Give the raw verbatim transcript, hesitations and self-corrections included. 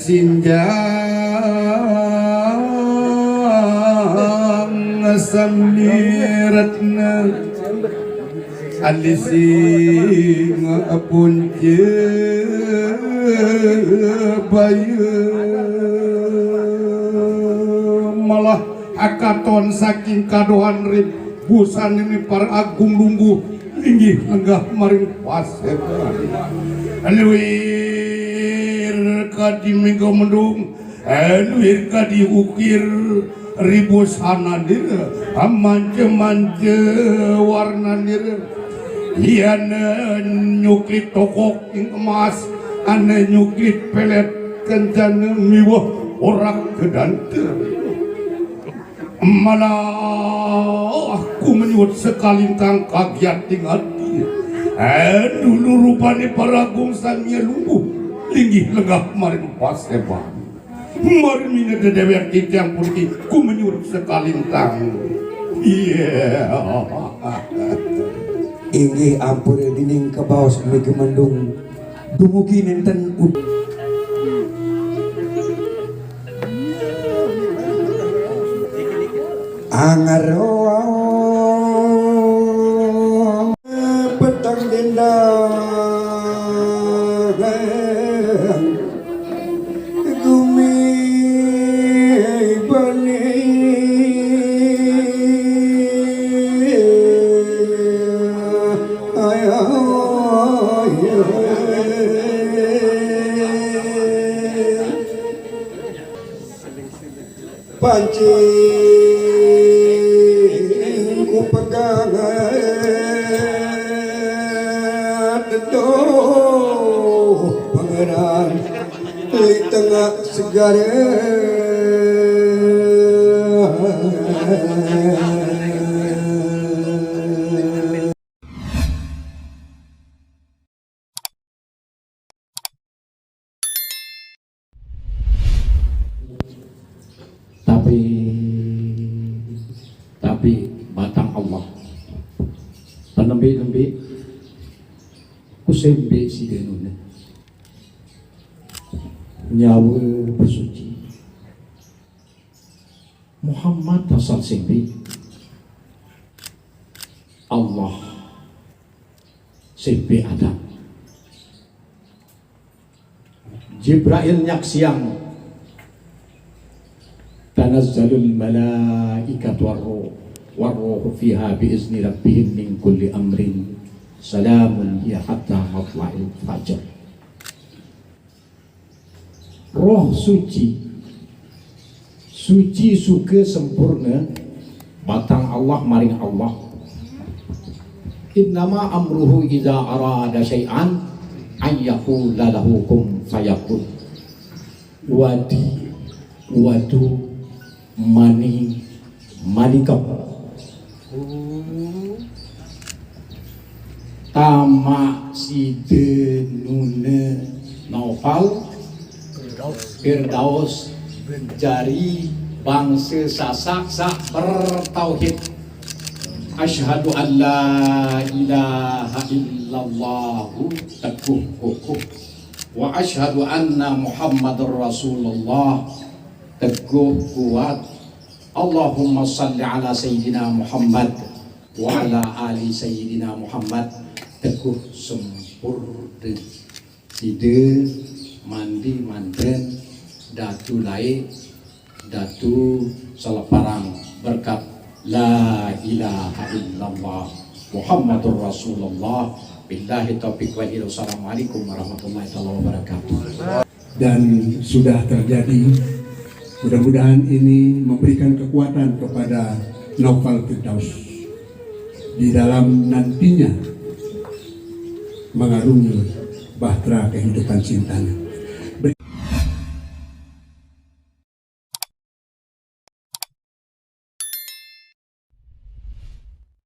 Sinjang samiratna alising punce bayu. Malah akaton saking kadohan ri busan ini para agung lungguh linggih lenggah maring paseban. Luir kadi mega mendung, luir kadi ukir ri busananira, amance-mance warnanira. Yan nyuklit tokok ing emas, ane nyuklit pelet kencana miwah orak kedanta. Malah aku menyuwut sekalintang kagiat ing ati. Dulu rupane paragung sania lungguh linggih lenggah maring paseban. Marmina dedewean titiang puniki ku menyuwut sekalintang. Iya. Inggih ampura dening kabaos mega mendung dumugi nenten ud- Angaro petang dendang gumi bani. Pancing ku pegang dedo pangeran di tengah segara. Tapi, tapi batang Allah. Penembe-nembe, kusembe si denune. Nyawa bersuci. Muhammad asal sembe. Allah sembe Adam. Jibrail nyaksiang, "Tanazzalul malaikatu warruh, warruhu fiha bi izni rabbihim min kulli amrin. Salamun hiya hatta matla'il fajr." Roh suci, suci suka sempurna, batang Allah maring Allah. Innama amruhu idza arada syai'an an yaqula lahu kun fayakun. Wadi, wadu, mani, manikam. Tamak sida nuna Naufal Firdaus jari bangsa Sasak sak bertauhid. Asyhadu an la ilaha illallah, teguh kukuh. Wa asyhadu anna Muhammadar Rasulullah, teguh kuat. Allahumma salli ala Sayyidina Muhammad wa ala ali Sayyidina Muhammad, teguh sempurna. Sida mandi manten Datu Laik, Datu Seleparang berkat la ilaha illallah Muhammadur Rasulullah. Billahi taufiq wal hidayah. Wassalamualaikum warahmatullahi taala wabarakatuh. Dan sudah terjadi. Mudah-mudahan ini memberikan kekuatan kepada Naufal Firdaus di dalam nantinya mengarungi bahtera kehidupan cintanya.